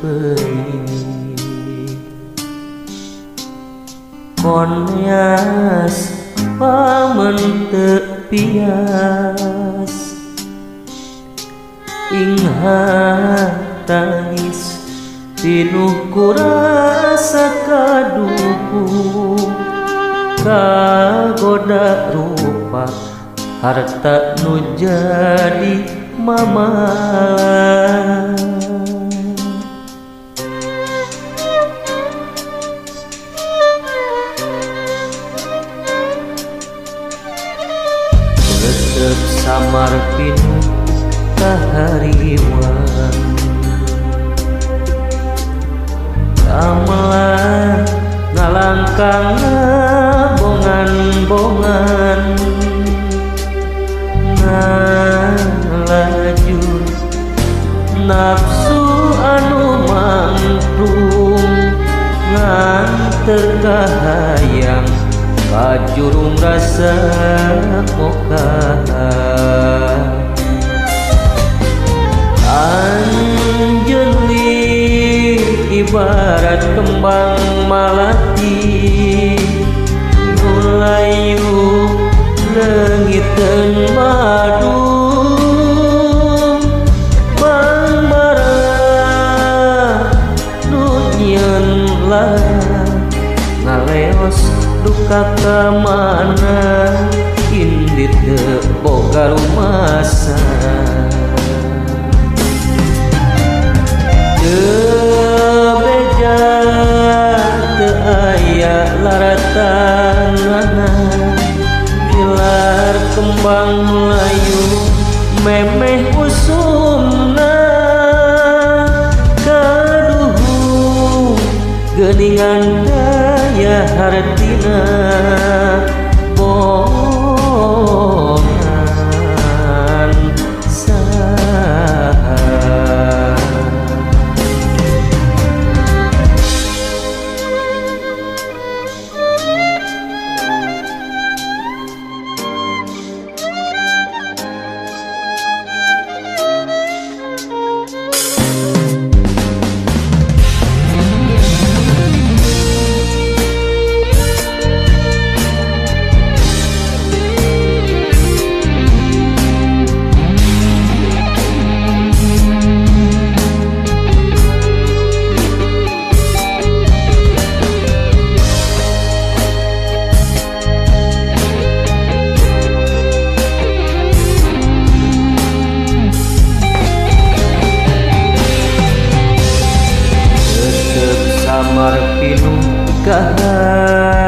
perih Koneas pamen teu pias ing tangis pinuh ku rasa kaduhu kagoda rupa harta nu jadi mamala. Tetep samar pinuh kahariwang kamelah ngalangkang bongan-bongan ngalajur nafsu anu mangprung nganter kahayang kajurung rasa mokahan. Anjeun ibarat kembang malati nu layu leungiteun madu pangbara nu nyieun lara ngaleos duka ka mana indit teu boga rumasa. Teu beja teu aya laratanana pilar kembang layu memeh usumna kaduhu geuningan daya hartina bongan saha. Samar pinuh kahariwang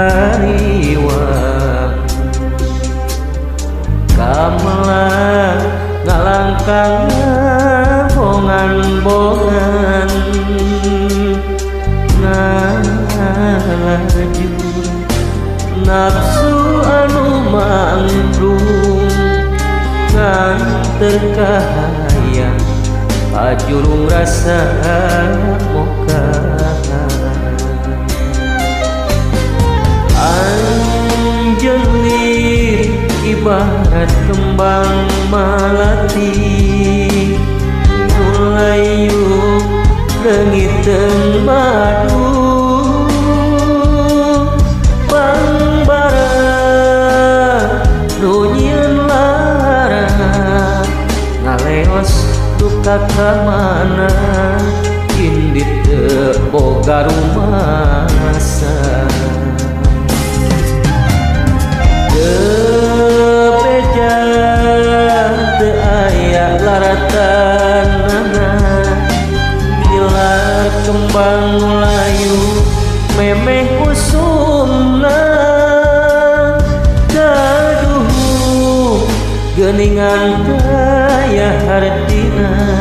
kamelah ngalangkang bongan-bongan ngalajur nafsu anu mangprung nganter kahayang kajurung rasa moka. Anjeun ibarat kembang malati nu layu leungiteun madu pangbara nu nyieun lara ngaleos duka ka mana indit teu boga rumasa. Teu beja teu aya laratanana pilar kembang layu memeh usumna kaduhu geuningan daya hartina.